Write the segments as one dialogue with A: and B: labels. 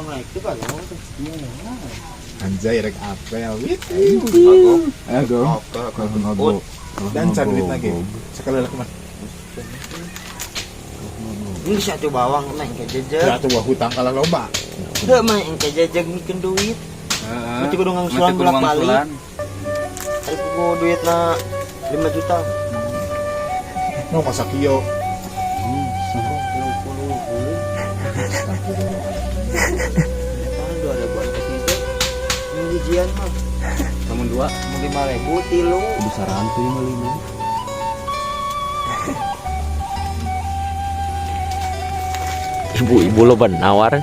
A: Mau naik tuh kan tuh.
B: Anjay rek apel.
C: Ayo.
B: Oke. Dan can duit lagi. Sekali lagi mah.
A: Ini satu bawang mah engke jejeg.
B: Ya tuh hutang kalah loba.
A: Heuh mah engke jejeg mikeun duit.
C: Heeh.
A: Mesti kudu ngangsulan bolak-balik. Ari kudu duitna 5 juta.
B: No masa kieu.
A: Tahun 2003. Ini ujian mah.
C: Kamu dua.
A: Mau 5.000 tilu.
C: Besaran tuh yang belinya.
D: Ibu-ibu lo nawar.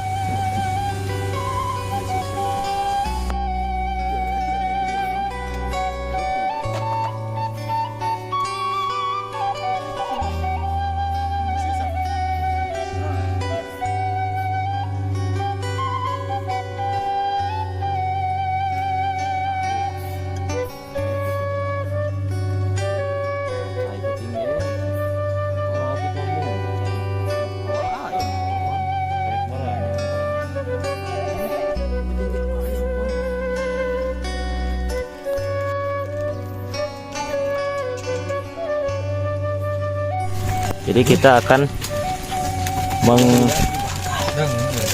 D: Jadi kita akan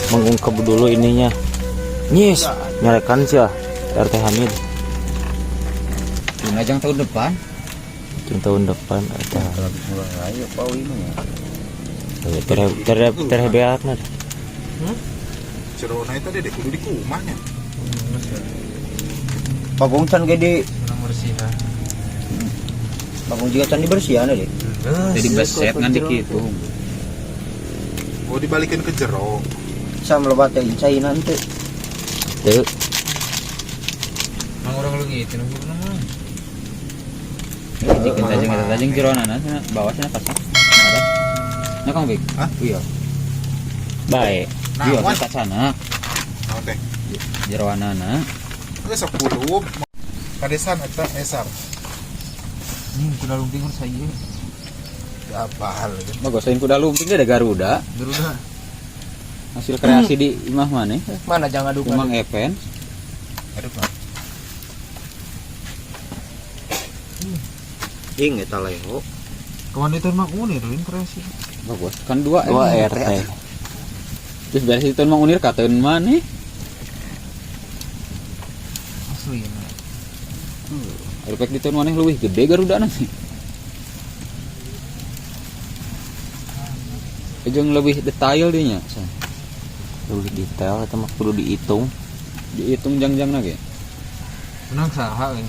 D: mengungkap dulu ininya. Nyis, nyarekan sih ah, RT Hamid.
C: Ngajang tahun depan.
D: Tahun depan RT.
C: Mulai ayo pau ini ya.
D: Ter ter beakna.
B: Cerona itu deh kudu di kumahnya.
A: Bagong can ge di Bagong juga can dibersihan deh.
C: Jadi beset ngan dikitu.
B: Oh dibalikin ke jero.
A: Sam loba teh cai nanti.
D: Teu.
E: Mang orang lu gitu nunggu mah.
C: Kita jeung jeroanana cenah bawah cenah pasang. Ada. Nah Kang Bik.
B: Hah?
C: Iya.
D: Baik.
B: Nah,
C: Iya,
B: wan.
C: ka sana
B: Naon teh?
C: jeroanana.
B: Geus 10. Kadesan eta esar.
E: Ini kuda lumping urus saya.
B: Ya apa hal
C: Bagus lain kuda lumping ada Garuda.
E: Garuda.
C: Hasil kreasi di imah maneh.
E: Mana jangan aduk.
C: Kumang Even.
B: Aduh, Pak.
A: Ing eta leho.
E: Kawan itu mah unir lain kreasi.
C: Bagus kan 2
D: 2 RT.
C: Terus beres itu mang unir kateun maneh.
E: Asli ya.
C: Rupek di tahun maneh leuwih gede Garuda sih. Jeung lebih detail dinya.
D: Lebih detail eta mah kudu dihitung.
C: Dihitung jang-jangna ge.
E: Menang saha euy.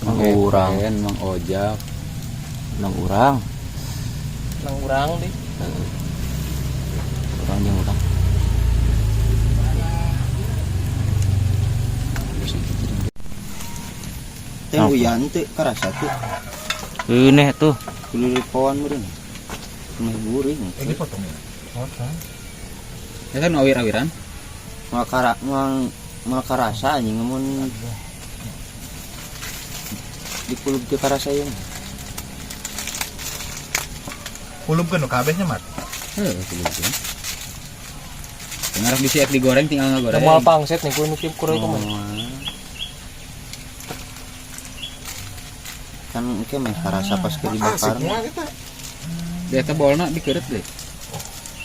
C: Mang
D: Urang.
C: Even, Mang Ojak.
D: Nang urang,
E: Nang urang deh.
D: urang jeung urang.
A: Teh uyan teh karasa tuh.
D: Ini tuh.
A: Kudu ripoan meureun. Meh gurih.
B: Ini potong ya.
C: Ya kan awir-awiran.
A: Moal kara moal moal karasa anjing mun dikulub teu karasa ieu.
B: Kulub kan kabehnya mat.
C: Heuh, kulub kan. Ngarep disiap digoreng tinggal ngagoreng.
E: Moal pangset nih kudu mikir kurang itu mah.
A: Kan engke meh karasa pas ke dibakar.
B: Asik moal eta.
C: Dia teh bolna dikeureut deh.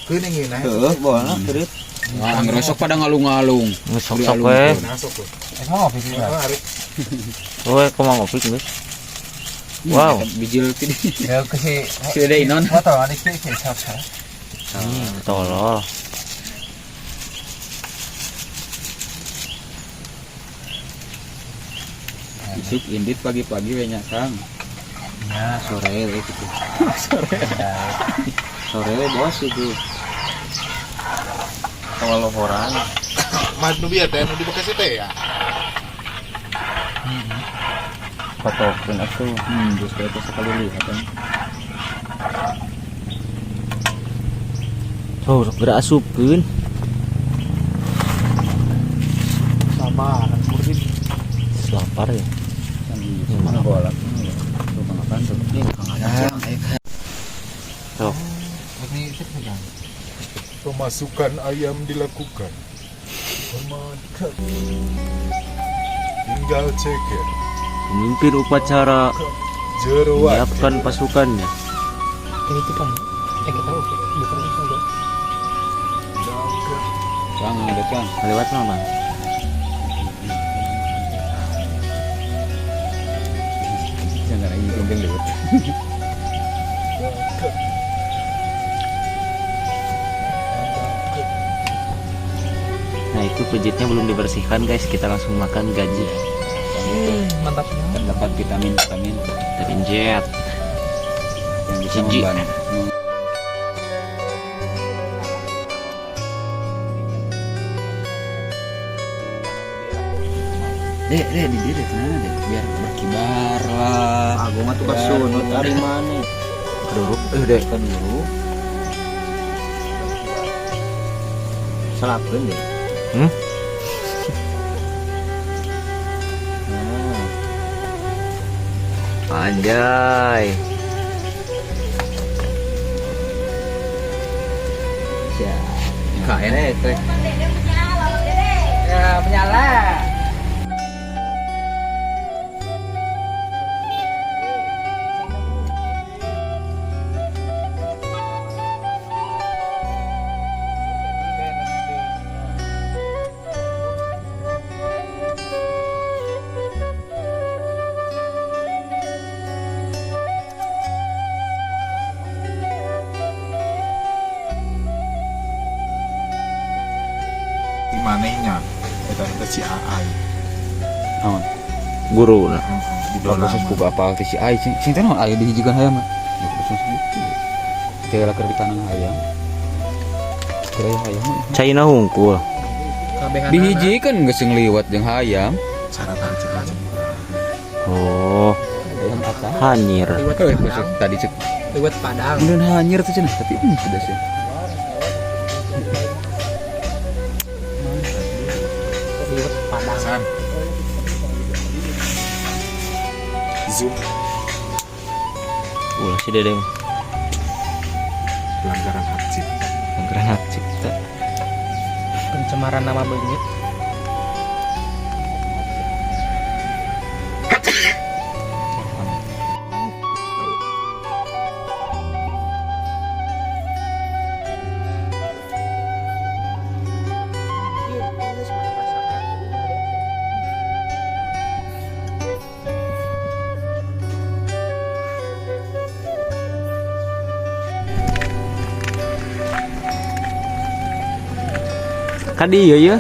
B: Keuning ngeunah.
A: Heuh, bolna keureut.
C: Wah, ngerosok pada ngalung-ngalung.
D: Sok-sok we.
B: Nah, sok.
E: Emang ngopi sih.
B: Heeh, arek.
D: We kumaha ngopi geus. Wow.
C: Bijil ti.
E: Ya ke si
C: Si Dede Inon.
E: Mau tahu anik sih si siapa?
D: Tolol.
C: Isuk indit pagi-pagi we nya Kang.
A: Nah, sore we gitu. Sore. Sore we bos itu. Kalau lohoran.
B: Mat nu bieu teh nu di Bekasi teh ya.
A: Fotokeun atuh.
C: Terus kayak sekali lihat kan.
D: Oh, sok geura asupkeun.
E: Sama anak murni.
D: Lapar ya.
C: Kan iya, mana bola. Tuh makan tuh.
D: Sok.
E: Ini itu pegang.
B: Pemasukan ayam dilakukan. Tinggal ceker.
D: Pemimpin upacara
B: Jeroan.
D: menyiapkan pasukannya.
E: Ini tuh Bang. Eh kita oke. Bukan itu.
C: Jangan ada kan.
D: Lewat mana, Bang?
C: Jangan lagi gendeng lewat.
D: Nah, itu pejitnya belum dibersihkan, guys. Kita langsung makan gaji.
E: Mantap.
C: Terdapat vitamin-vitamin
D: Vitamin Z.
C: yang bisa
D: Jijik.
C: membantu. Dek, dek, di dia deh, kenapa deh? Biar berkibar lah.
A: Aku mah tukar sunut ari mana?
D: Keduruk, deh.
A: Keduru. Selapeun deh.
D: Hmm?
A: Nah,
D: Anjay.
A: ya. KN teh.
E: Ya, menyala.
B: Di manehnya. Eta teh si Aai.
C: Naon?
D: Guru nah.
B: Di
C: Bagus
B: bola.
C: buka apa teh si ai sing sing teh naon aya dihijikan hayam. Ya khusus gitu. Teh lah keur di tanang hayam. Kira hayam mah.
D: China hungkul.
C: Dihijikan geus liwat jeung hayam.
B: Cara tarik cek.
D: Oh,
C: Hayam apa?
D: hanyir.
C: Eh, khusus tadi cek.
E: Lewat Padang.
C: Kemudian hanyir tuh cenah, tapi sudah sih.
E: Lewat Padang.
B: San. Zoom
D: Ulah si Dedeng.
B: pelanggaran hak cipta.
D: Pelanggaran hak cipta.
E: Pencemaran nama baik.
D: Kadi ya ya.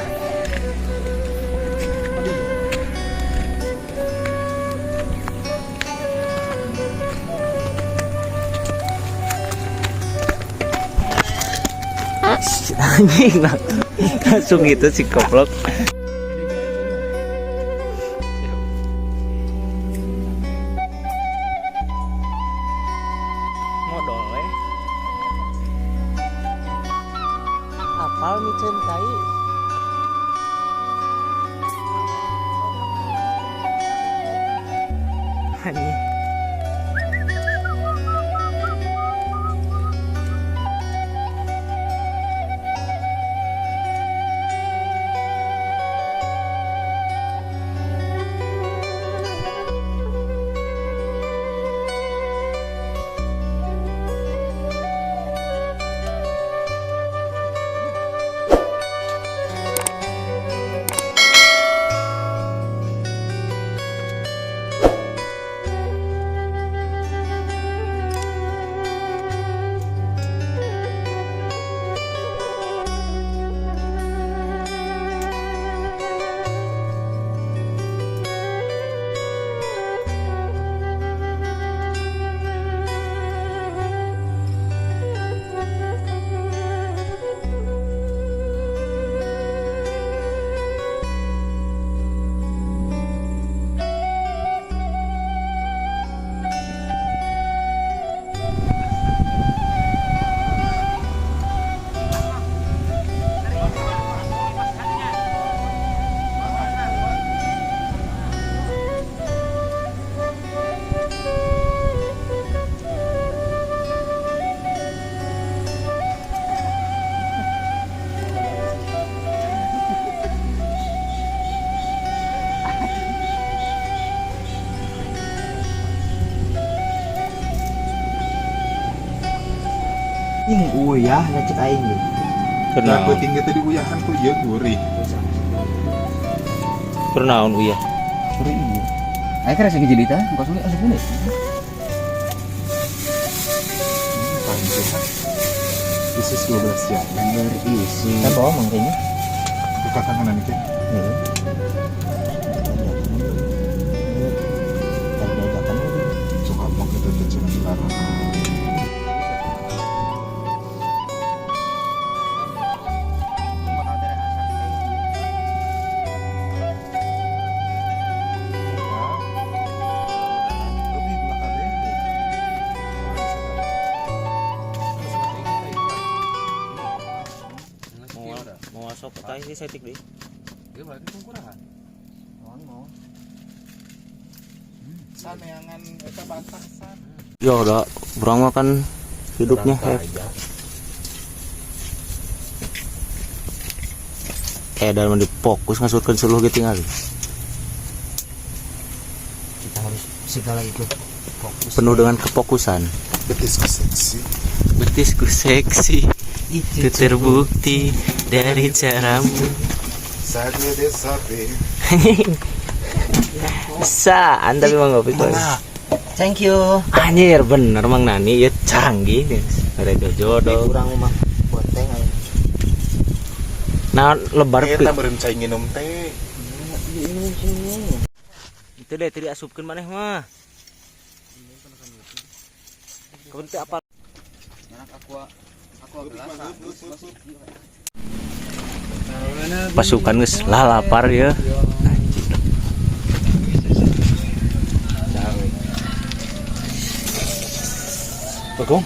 D: Anjing lah. Langsung gitu si goblok. Modol eh. Apal miceun tai. Anjing.
A: Ing uyah na cek aing ge.
B: Nah,
D: Keur naon?
B: peuting ge teh diuyahan ku ieu gurih.
D: Keur naon uyah?
C: Gurih iya. Ayo kira sih jadi tah, kosong asup deui.
B: Paling sehat. This is 12 jam.
A: Dan berisi.
D: Kan bawa mangkanya.
B: Buka kangenan itu.
A: Heeh.
B: Suka mau kita teh cenah dilarang. Lebih belakang deh.
D: Mau mau masuk ke sih setik deh.
C: Dia berarti kungkurahan.
A: Mau.
B: Saneangan eta batasan.
D: Ya udah, urang mah kan hidupnya happy. Dan mandi fokus ngasurkeun seluruh ge tingali.
A: Kita harus segala itu fokus.
D: Penuh dengan kefokusan.
B: Betisku seksi.
D: Betisku seksi,
A: Itu
D: itu terbukti dari caramu.
B: Sabe sabe.
D: Saan tapi mang ngopi kok.
A: Thank you.
D: Anjir bener Mang Nani ya canggih guys. Ada jodoh.
A: Kurang mah bonteng aing.
D: Nah, lebar
B: Eta meureun cai nginum teh.
D: Itu deh tadi asupkeun maneh mah. Keun teh apa?
C: Anak aqua aqua gelas.
D: Pasukan geus lalapar ya.
C: Bagong.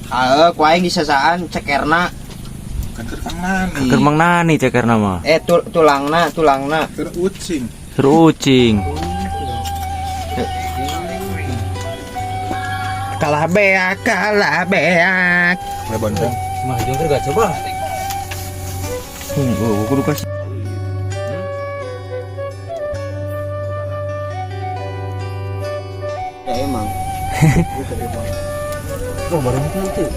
A: Ah, ku aing disasaan cekerna.
B: Kan keur Kang Nani.
D: Keur Mang Nani cekerna mah.
A: Eh tulangna, tulangna.
B: Keur ucing.
D: Seru ucing.
A: Kalah beak, kalah beak.
B: Le bonteng.
C: Mah jeung keur gak coba.
D: Oh, kudu kasih.
A: Ya emang.
C: Oh, baru itu tuh.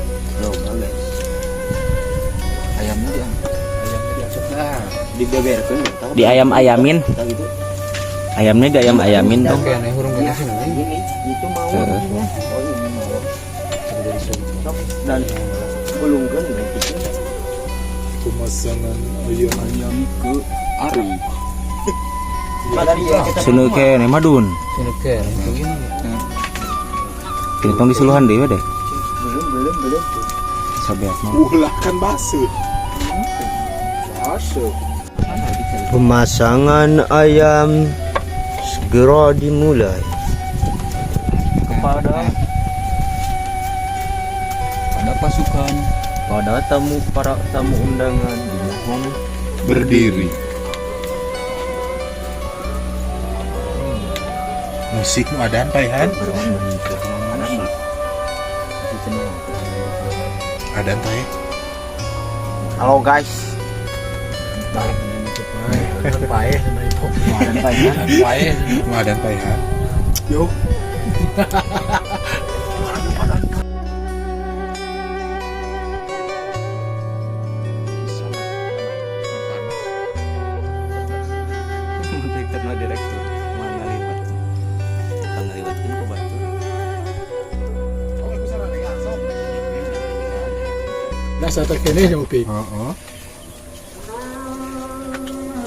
A: Loh, balik.
C: Ayamnya dia. Ayamnya diasup dah.
A: Dibeberkeun tahu.
D: Di ayam-ayamin.
A: Tahu gitu.
D: Ayamnya di ayam-ayamin dong.
C: Oke, aneh hurung kene sih.
A: Ini itu mau
D: Heeh.
A: Oh, ini mau. Dan gulungkeun gitu.
B: Pemasangan ayam
C: Ayam ke Ari.
A: Padahal iya kita
D: Sunu kene mah dun.
C: Sini ke, begini.
D: Kini tong disuluhan deui we deh.
A: Belum, belum, belum.
D: Sabeat mah.
B: Ulah kan basuh. Basuh.
A: Pemasangan ayam segera dimulai.
D: Kepada
C: Ada pasukan.
D: pada tamu para tamu undangan dimohon
B: Berdiri. Musik nu adaan paehan. Adaan pae.
A: Halo guys.
E: Pae sama itu. Pae.
B: Nu adaan paehan. Yo.
D: Direktur mah direktur mah ngaliwat. Pangaliwatkeun ku batur.
E: Nah, satu kene nyopi.
B: Heeh.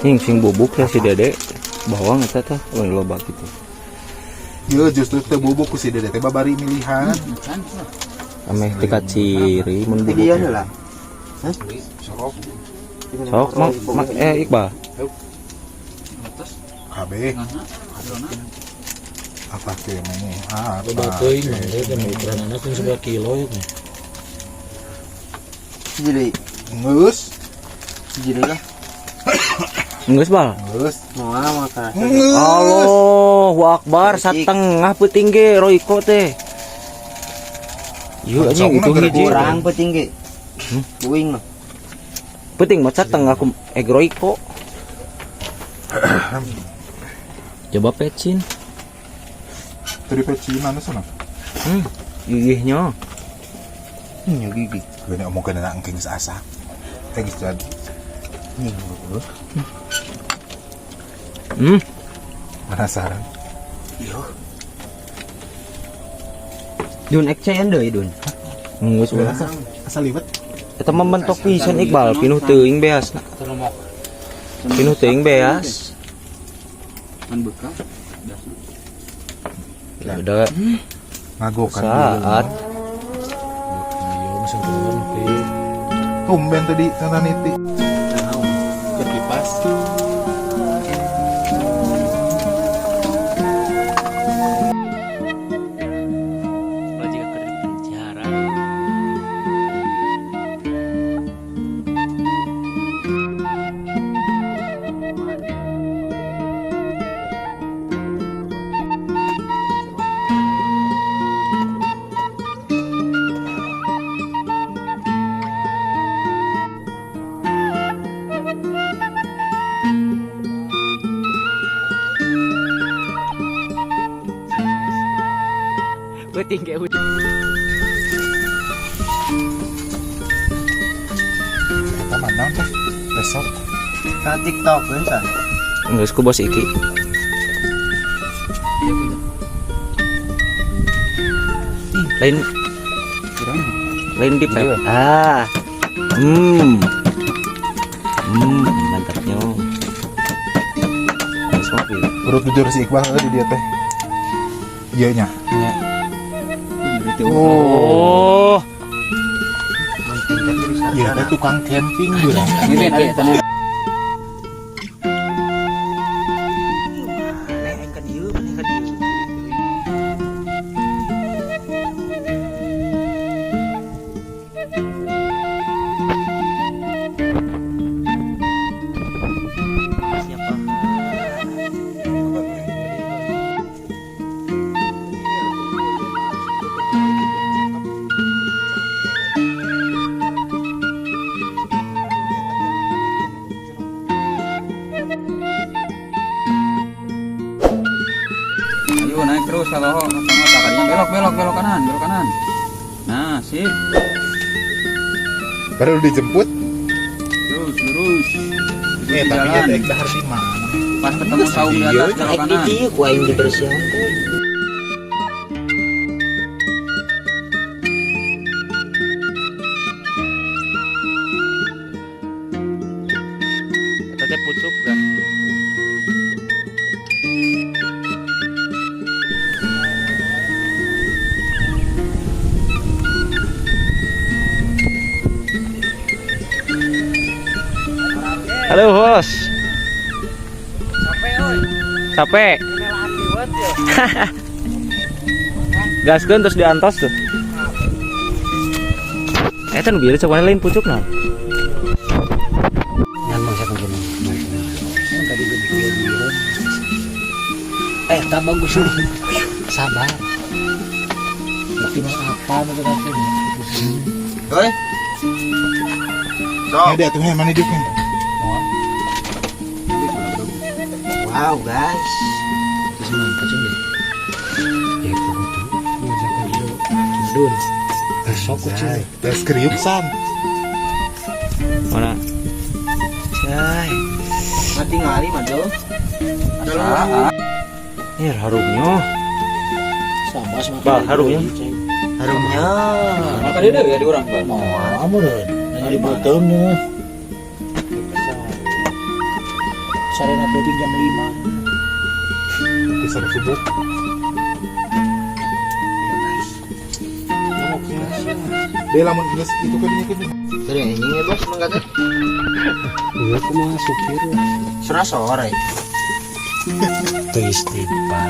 D: Sing sing bubuk ya si Dede bawang eta teh oh loba gitu.
B: Ieu justru teu bubuk ku si Dede teh babari milihan.
D: Ameh teu kaciri mun bubuk.
A: Dia lah.
B: Sok
D: Sok mang, mang eh Iqbal.
B: kabeh. Apa kene? Apa?
E: Loba teuing mah teh teh ukuranana teh seberapa kilo ya teh.
A: Jadi,
B: Geus.
A: jadi lah.
D: Geus bal.
B: Geus.
A: Mau makan.
B: Geus.
D: Allahu Akbar satengah peuting ge Royco teh. Yuk anjing itu hiji.
A: Kurang penting ge. Uing mah.
D: Peuting mah satengah ku Royco. Coba pecin.
B: Tadi pecinan sana.
D: Gigihnya.
A: Ya gigi.
B: Gini omong kena engking asa. Geus jadi. Penasaran.
A: Dun ek cayan deui dun.
D: Geus ulah.
B: Asal liwet.
D: Eta mah mentok pisan Iqbal, pinuh teuing beasna. Pinuh teuing beas.
C: Kan bekal.
D: Ya udah
B: Ngagokan
D: saat
E: Iya, mesin turun.
B: Tumben tadi nonton itu. Kipas.
D: Jika keur di penjara. Penting kayak udah.
B: Eta mana teh? Besok.
A: Ka TikTok kan san.
D: Geus ku bos iki. Lain lain di pep. Ah. Mantapnya. Geus ngopi.
B: Urut jujur si Iqbal tadi dia teh. Iya nya.
D: Oh.
B: Iya teh tukang camping gue.
C: Ini ada
D: Siapa?
C: Ayo naik terus kalau sama takarinya belok belok belok kanan, belok kanan. Nah, sip.
B: Baru dijemput.
C: Terus lurus. Ikuti
B: Eh tapi
C: jalan.
B: dia teh dahar di mana?
C: Pas ketemu saung di atas belok
A: Naik
C: kanan.
A: di dieu ku aing dibersihan teh.
D: Eta teh pucuk dah. Halo bos. Capek, Capek. Gaskeun terus diantos tuh. Eta nu bieu coba lain pucuk naon?
E: Ngan mangsa kemana? Yang tadi gue bikin Eh, tak bagus ini. Sabar. Bukti mah apa betul aku.
A: Oi.
B: Ya dia tuh mana dia kan?
A: Wow, guys.
E: Terus mantap deh. Ya itu betul. Gua dulu. Dun. Besok kucing.
B: Tes kriuk san.
D: Mana? Cai.
A: Mati ngali mah tuh.
D: Ini harumnya.
E: Sama sama.
D: Bah, harumnya.
A: Harumnya.
C: Maka dia ya di orang, Bang.
E: Mau amuran. Nanya di bottom nih. Sarena penting jam 5.
B: Bisa subuh. Dia lamun geus itu kan dia kan.
A: Sering anjing ya bos mangga teh.
E: Iya, aku mah supir.
A: Surah sore.
E: Tuh istighfar,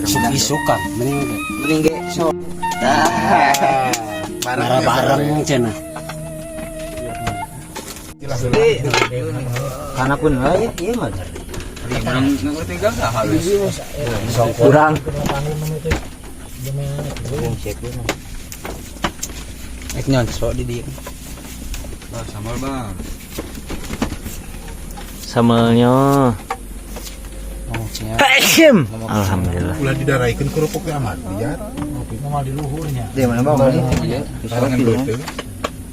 E: Isuk-isukan, mending udah.
A: Mending ge so. Nah.
E: Bareng bareng cenah.
B: Jelas dulu.
A: Karena pun lah ya, iya mah.
C: Orang nggak tinggal dah halus.
D: Kurang.
A: Ek nyonsok di dia.
C: Bah, sambal, Bang.
D: Samelnya. Hakim. Alhamdulillah.
B: Ulah didaraikeun kerupuk teh amat lihat.
E: Ngopi mah di luhurnya.
A: Di mana bang?
C: Iya.
B: Barengan beuteung.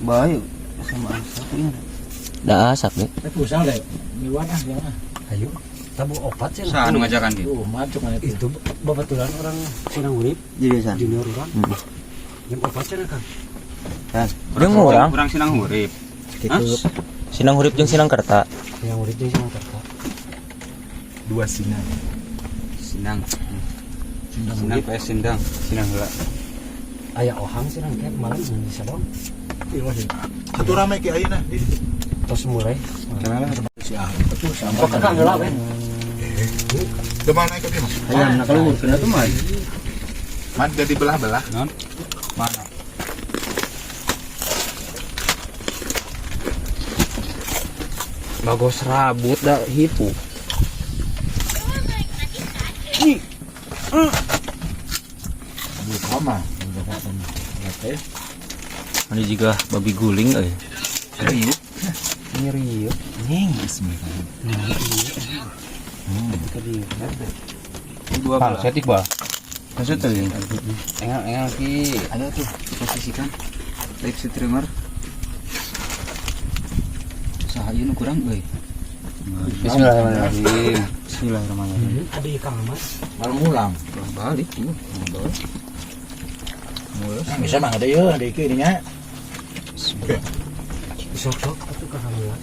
A: Bayu sama asap ini.
D: Dah asap deh.
E: Eh pusang deh. Miluan ah jangan ah. Ayo. Tabu opat sih.
C: Sa anu ngajakan gitu.
E: Tuh, maju kan itu. Itu babaturan orang Sinang Urip,
A: Jadi san.
E: junior orang. Jam opat sih kan.
D: Jeung urang.
C: Urang Sinang Hurip.
A: Gitu.
D: Sinang Hurip jeung Sinang Kerta.
E: Sinang Urip jeung Sinang Kerta.
B: Dua sinang.
C: Sinang. Sinang PS Sindang, Sinang heula.
E: Aya ohang sih nang malam bisa dong.
B: Satu rame ki ayeuna.
E: Terus mulai.
C: Kenapa?
E: Kok kakak heula we.
B: Teu mana naik ke mah?
A: Hayam nak keluar kena tuh mah.
B: Man jadi belah-belah.
C: Non? Mana?
A: Bagus rabut dah hipu.
E: Buka mah.
D: Ini juga babi guling euy.
C: Riuh.
A: Ini riuh.
C: Nying. Dua belah.
A: Bang, setik bah.
C: Maksud tuh. Engal engal ki.
A: Ada tuh.
C: Posisikan. Live streamer. Saha ieu nu kurang euy. Bismillahirrahmanirrahim. Bismillahirrahmanirrahim.
E: Ada ikan mas.
A: Malam ulang.
C: Balik tuh. Mulus.
E: Bisa mah ada ya, ada ikan ininya. Sok sok atuh kakak heula.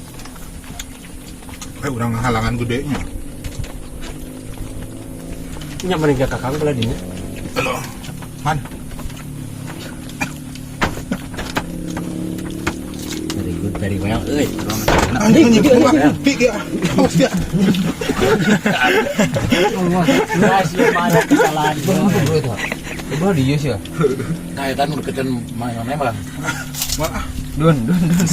B: Eh urang halangan gedenya.
E: Nya mending ka kakang belah dinya.
B: Halo. Man.
E: Very good, very well euy.
B: Anjing anjing. Pi dia. Awas dia.
E: Masih kesalahan.
C: Coba dia sih ya.
E: Kaitan nu deketan mana malah.
B: Wah,
C: Dun dun dun.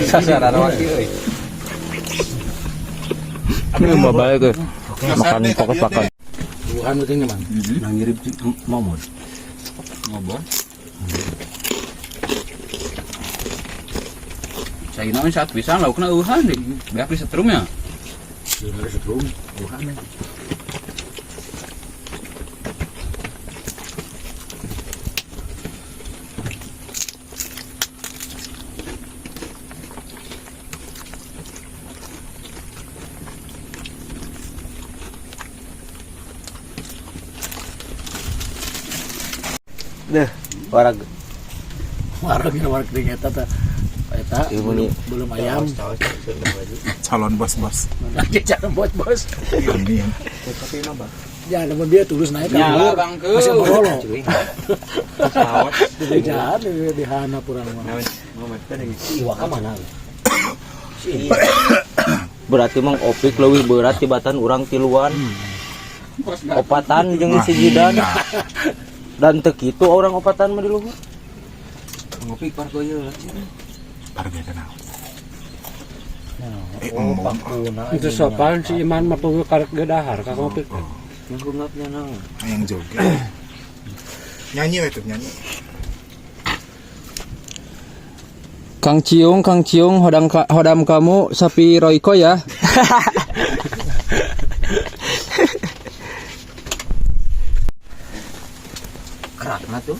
C: Sasaran awak euy.
D: Ini mau balik euy. Makan fokus makan.
E: Bukan pentingnya mang.
C: Nang ngirip
E: Momon.
C: Ngobrol. Saya naon saat bisa laukna eueuhan deui. Beak di setrumnya.
E: Sebenarnya setrum, bukan.
D: Deh, warag.
E: Warung ya warung kering eta teh. Eta
D: Ieu meni
E: belum ayam.
B: Calon bos-bos.
E: Nanti cara bos-bos.
B: Amin.
E: Ya, namun dia tulus naik kan.
C: Nyala bangke.
E: Masih merolo. Jadi jahat di hana kurang mah. Si Iwa ka mana?
D: Berarti mang opik leuwih berat tibatan urang tiluan. Opatan jeung si Jidan. Dan teu kitu orang opatan mah di luhur.
C: Ngopi pargo ieu lah.
B: Parga naon.
E: Oh, pangkuna.
F: Itu sopan si Iman mah punggu karek gedahar ka ngopi.
D: Yang gungapnya naon.
B: Hayang joget. Nyanyi we tuh nyanyi.
A: Kang Ciung, hodam, hodam kamu sapi Royko ya.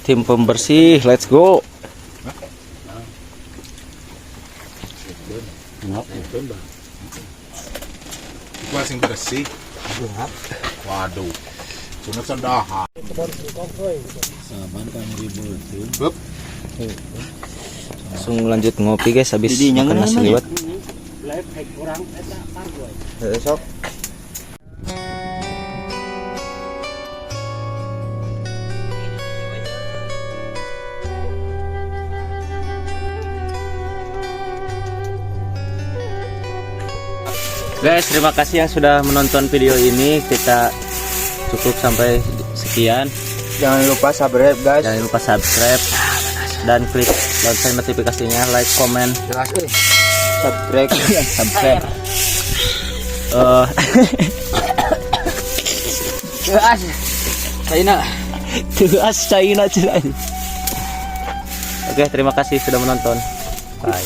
D: Tim pembersih, let's go.
B: Iku sing bersih. Waduh. Sunat sendaha. Hup.
D: Langsung lanjut ngopi guys habis makan nasi liwet. Heeh, sok. Guys, terima kasih yang sudah menonton video ini. Kita cukup sampai sekian.
A: Jangan lupa subscribe guys.
D: Jangan lupa subscribe dan klik lonceng notifikasinya, like, komen,
A: Jelas eh. Subscribe.
D: subscribe.
C: Jelas. China.
D: Tuas China China. Oke, terima kasih sudah menonton. Bye.